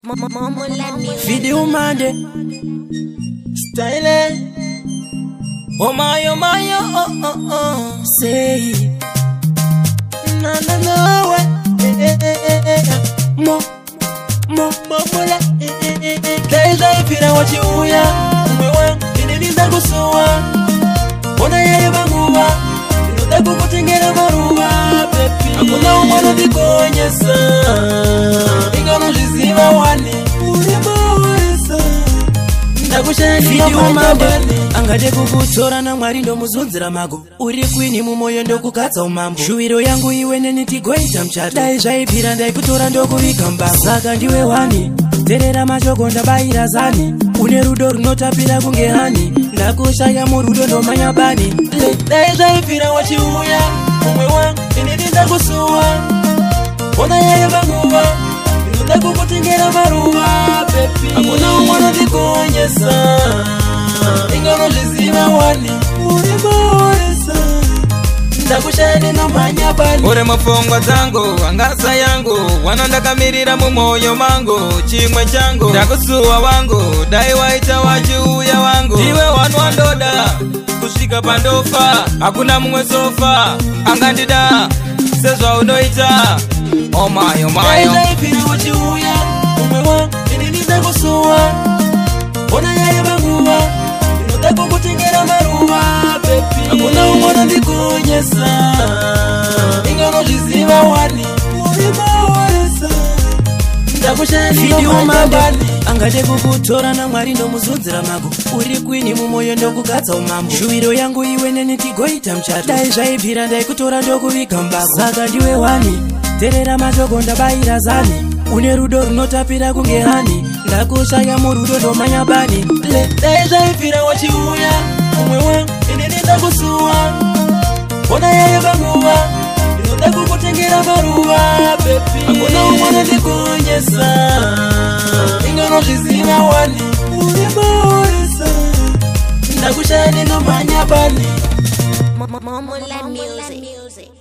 Video Monday Style. Oh my, oh my, oh oh oh. Say na na na eh eh eh eh. Mo mo mo mo la eh eh eh. Dai dai pira wachiuya umwe wangu inilinda kusuwa. Ona yeye banguwa inoda kukutengera maruwa baby. Hakuna umwe anondikonyesa inganozviziva wani uri maoresa. Angade kukutora na Mwari ndomuzunzira mago. Uri kwini mumoyo ndokukadza umambo. Shuwiro yangu iwe neni tigoita muchato. Dai zvaibvira ndaikutora ndokuvika mbango. Saka ndiwe wani terera mashoko ndabayira zani. Une rudo runotapira kunge hani. Ndakushaya murudo ndomanya bani. Dai zvaibvira wachiuya umwe wangu inini ndakusuwa. Ona yeye banguva inoda kukutengera maruva baby. Hakuna umwe anondikonyesa inganozviziva wani uri maoresa. Ndakushaya ndinomhanya bani. Uri mupfungwa dzangu angasa yangu wanondakamirira mumwoyo mangu chimwe changu ndakusuwa wangu dai waita wachiuya wangu ndiwe wanu wandoda kusvika pandofa hakuna mumwe sofa angandida sezvaunoita. Oh my, oh my, dai zvaibvira wachiuya umwe wangu inini ndakusuwa. Ona yeye banguva inoda kukutengera maruva baby. Hakuna umwe anondikonyesa inganozviziva wani uri maoresa. Ndakushaya ndinomhanya bani. Angade kukutora na Mwari ndomuzunzira mago. Uri kwini mumoyo ndokukadza umambo. Shuwiro yangu iwe neni tigoita muchato. Dai zvaibvira ndaikutora ndokuvika mbango. Saka ndiwe wani terera mashoko ndabayira zani. Une rudo runotapira kunge hani. Ndakushaya murudo ndomanya bani. Dai zvaibvira wachiuya umwe wangu inini ndakusuwa. Ona yeye banguva inoda kukutengera maruva baby. Hakuna umwe anondikonyesa inganozviziva wani uri maoresa. Ndakushaya ndinomhanya bani. Momola Music.